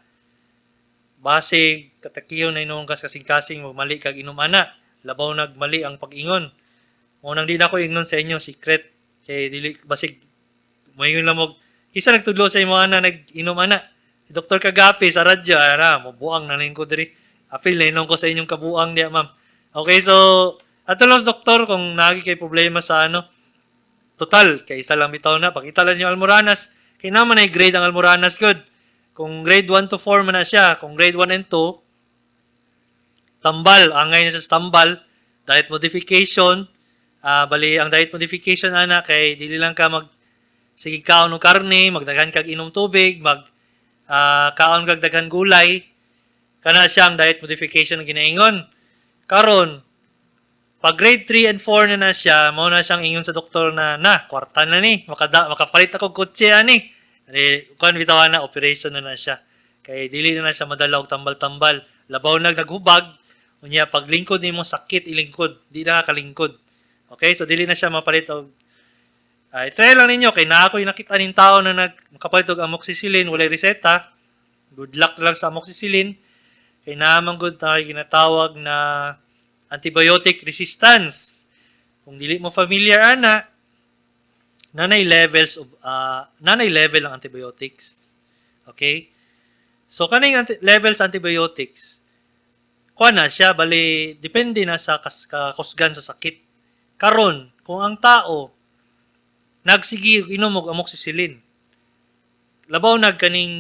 Basig katakiyon na inom kas kasing-kasing, magmali kag inom ana. Labaw nagmali ang pag-ingon. Mo nang di na ko ingnon sa inyo secret kay dili basig moingon lang mo isa nagtudlo sa imo ana nag-inom ana. Si Dr. Kagapi sa radyo ara mo buang na ko diri. Apil na inom ko sa inyong kabuang diya, ma'am. Okay, so ato lang sa doktor kung nagi kay problema sa ano. Total, kay isa lang bitaw na. Pakita lang yung Almoranas. Kay naman ay grade ang Almoranas good. Kung grade 1 to 4 man na siya, kung grade 1 and 2, tambal, angay na siya sa tambal, diet modification, bali ang diet modification ana kay dili lang ka mag sige kaon og karne, magdaghan kag inom tubig, mag kaon kag daghan gulay. Kana siya ang diet modification nga ginaingon. Karon, pag grade 3 and 4 na na siya, mao na siyang ingon sa doktor na na, kwarta na ni, makapalit ako kotse ani. Ani, kuan bitaw na operation na na siya. Kay dili na na siya madala og tambal-tambal. Labaw nag naghubag, unya paglingkod nimo sakit ilingkod, di na ka kalingkod. Okay, so dili na siya mapalit og ay, try lang ninyo kay naa ko'y nakita ning tao na nag makapalit og amoxicillin walay reseta. Good luck lang sa amoxicillin. Kay naa man gud tayo ginatawag na antibiotic resistance. Kung dili mo familiar ana, nanay level ang antibiotics. Okay? So kaning levels antibiotics, kuha na siya bali depende na sa kakusgan sa sakit. Karon, kung ang tao nagsige inom og amoxicillin, labaw nag kaning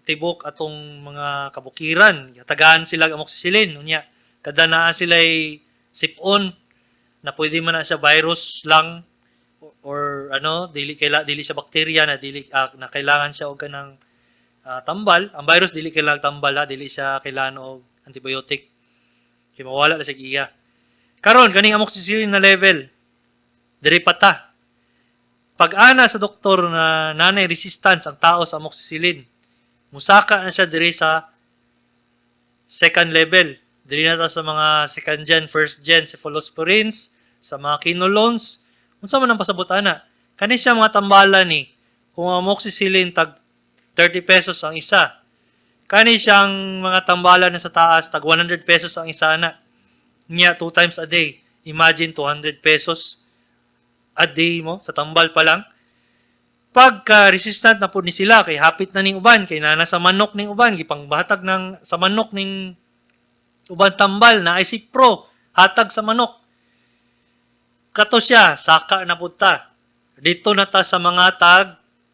tibok atong mga kabukiran, tagaan sila og amoxicillin, unya kada naa sila'y sipon na pwede man na siya virus lang or ano, dili siya bakterya na dili na kailangan siya og kanang tambal. Ang virus dili kailangan tambal ha, dili siya kailangan og antibiotic. Kay mawala na siya iya. Karon kaning amoxicillin na level diri pa ta. Pag ana sa doktor na nanay resistance ang tao sa amoxicillin, musaka na siya diri sa second level. Diri na ta sa mga second gen, first gen cephalosporins, sa mga quinolones. Unsa man ang pasabot ana? Kani siya mga tambala ni kung ang amoxicillin, tag 30 pesos ang isa. Kani siyang mga tambala na sa taas, tag 100 pesos ang isa na. Nya two times a day. Imagine, 200 pesos a day mo sa tambal pa lang. Pagka resistant na po ni sila, kay hapit na ning uban, kay nana sa manok ning uban, gipangbatag ng sa manok ning uban tambal na ay si pro hatag sa manok. Kato siya, saka na pud ta. Dito na ta sa mga tag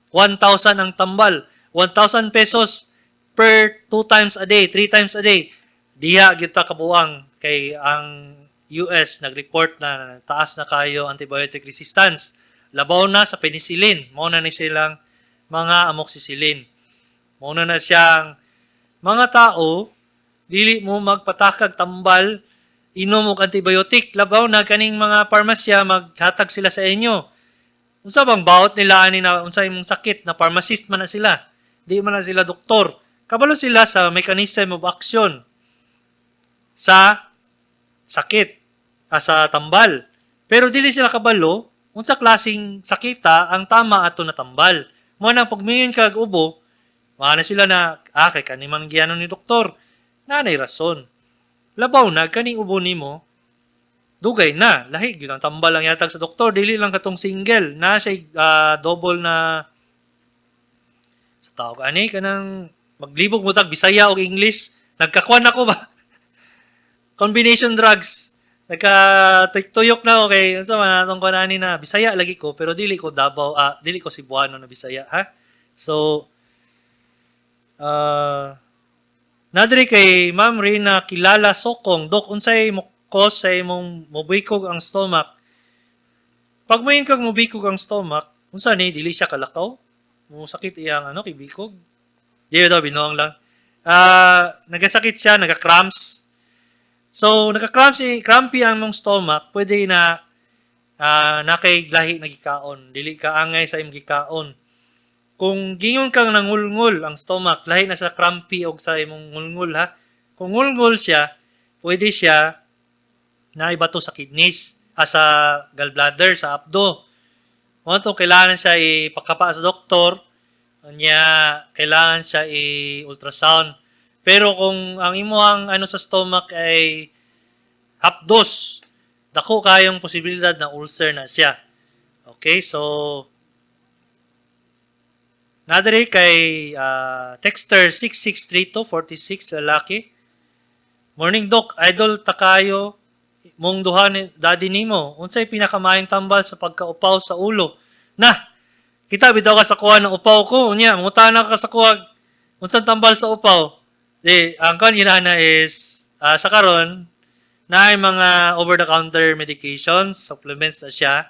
1,000 ang tambal. 1,000 pesos per two times a day, three times a day. Diha gyud ta kabuang kay ang US nag-report na taas na kayo antibiotic resistance. Labaw na sa penicillin. Mao na ni silang mga amoxicillin. Mao na na siyang mga tao, dili mo magpatakag tambal, inom og antibiotic. Labaw na kaning mga parmasya, maghatag sila sa inyo. Unsa bang baot nila ani na unsa imong sakit na pharmacist man na sila? Di man na sila doktor. Kabalo sila sa mechanism of action sa sakit, sa tambal. Pero dili sila kabalo unsa klaseng sakita ang tama ato na tambal. Mo nang pag miingon kag ubo, na sila na, kay kani man gianon ni doktor. Nanay rason. Labaw na kaning ubo nimo, dugay na, lahi gyud ang tambal ang yatag sa doktor, dili lang katong single, na siya double na sa tawag ani, kanang maglibog mo tag Bisaya og English, nagkakuan ako ba? Combination drugs. Nagka tuyok na ako kay unsa man atong kuan ani na Bisaya lagi ko, pero dili ko Davao, dili ko Cebuano na Bisaya, ha. So nadri kay Ma'am Rina Kilala Sokong, "Dok, unsay mo cause sa imong mobikog ang stomach?" Pag moingon kag mobikog ang stomach, unsa ni, dili siya kalakaw? Mo sakit iyang ano kay bikog? Di daw, binuang lang. Nagasakit siya, naga-cramps. So, nagka-cramps, crampy ang mong stomach, pwede na nakay lahi na gikaon. Dili ka angay sa imong gikaon. Kung gingon kang nangulngul ang stomach, lahi na sa crampy og sa imong ngulngul, ha. Kung ngulngul siya, pwede siya na ibato sa kidneys, sa gallbladder, sa apdo. Mo to kailangan siya ipakapa sa doktor, unya kailangan siya i-ultrasound. Pero kung ang imo ang ano sa stomach ay hapdos, dako kayong posibilidad na ulcer na siya. Okay, so nadiri kay texter 663246, lalaki. "Morning, Doc, idol ta kayo mong duha ni daddy nimo. Unsay pinakamaayong tambal sa pagkaupaw sa ulo?" Na, kita bitaw ka sa kuha ng upaw ko. Unya, mangutana ka sa kuha unsang tambal sa upaw. Di, ang kuan ginana is sa karon na ay mga over the counter medications, supplements na siya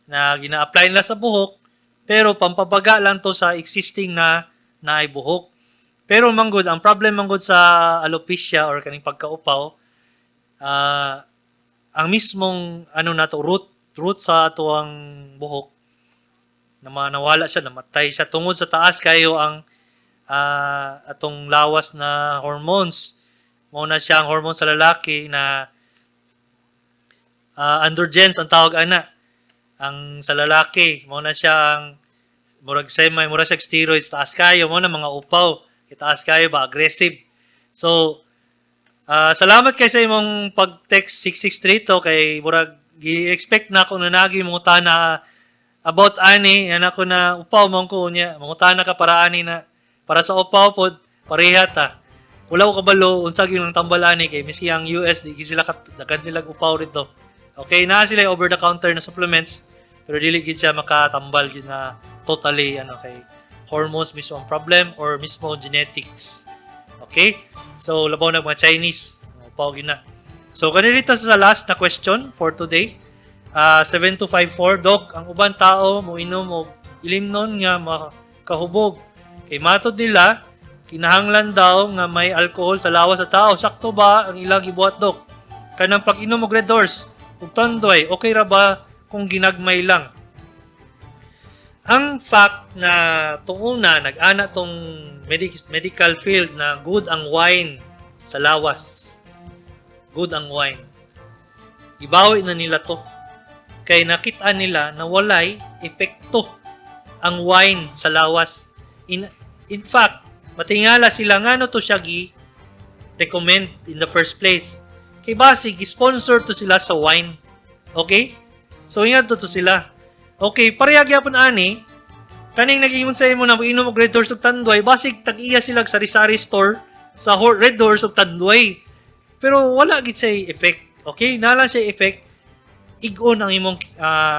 na gina-apply nila sa buhok, pero pampabaga lang to sa existing na naay buhok. Pero manggod, ang problem manggod sa alopecia or kaning pagkaupaw, ang mismong ano na to, root sa atuang buhok na nawala siya, namatay siya tungod sa taas kayo ang atong lawas na hormones. Mao na siya ang hormone sa lalaki na androgens ang tawag ana. Ang sa lalaki, mao na siya ang murag semi, murag siya steroids, taas kayo, mao na mga upaw. Taas kayo ba, aggressive. So, salamat kay sa imong pag-text 6632 kay murag gi-expect na ako na nagi mangutana about ani, yan ako na upaw mo ko niya mangutana ka para ani na para sa upaw pod pareha ta. Wala ko kabalo unsa gyud ang tambal ani kay miski ang US, di gyud sila daghan sila upaw rito. Okay na sila over the counter na supplements, pero dili gid siya makatambal gid na totally ano, kay hormones mismo ang problem or mismo genetics. Okay, so labaw na mga Chinese, upaw gid na. So kanilita sa last na question for today. 7254, "Doc, ang uban tao moinom og ilimnon nga makahubog. Kay matod nila, kinahanglan daw nga may alcohol sa lawas sa tao. Sakto ba ang ilang gibuhat, Doc? Kanang pag-inom og Red Horse ug Tanduay, okay ra ba kung ginagmay lang?" Ang fact na tuuna nag-ana tong medical field na good ang wine Sa lawas. Good ang wine. Ibawi na nila to. Kay nakita nila na walay epekto ang wine sa lawas. In fact, matingala sila ngano to siya gi recommend in the first place. Kay basig sponsor to sila sa wine. Okay? So ingat to sila. Okay, pareha gyapon ani kaning nag-ingon sa imo na inom og Red Horse ug Tanduay, basig tag-iya sila sa sari-sari store sa Red Horse ug Tanduay. Pero wala gid siya effect. Okay? Naa lang siya effect igon ang imong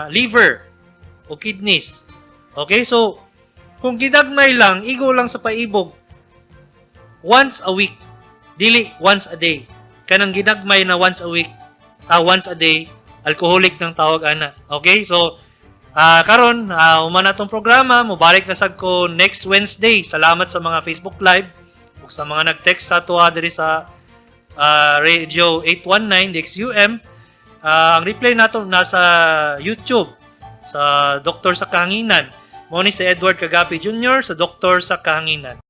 liver o kidneys. Okay? So, kung gidagmay lang, igo lang sa paibog once a week. Dili once a day. Kanang ginagmay na once a week, once a day, alcoholic ng tawag ana. Okay? So, karon human na tong programa, mobalik na sad ko next Wednesday. Salamat sa mga Facebook Live ug sa mga nag-text sa atoa diri sa Radio 819 DXUM. Ang replay nato nasa YouTube sa Doktor sa Kahanginan. Mao ni si Edward Kagapi Jr. sa Doktor sa Kahanginan.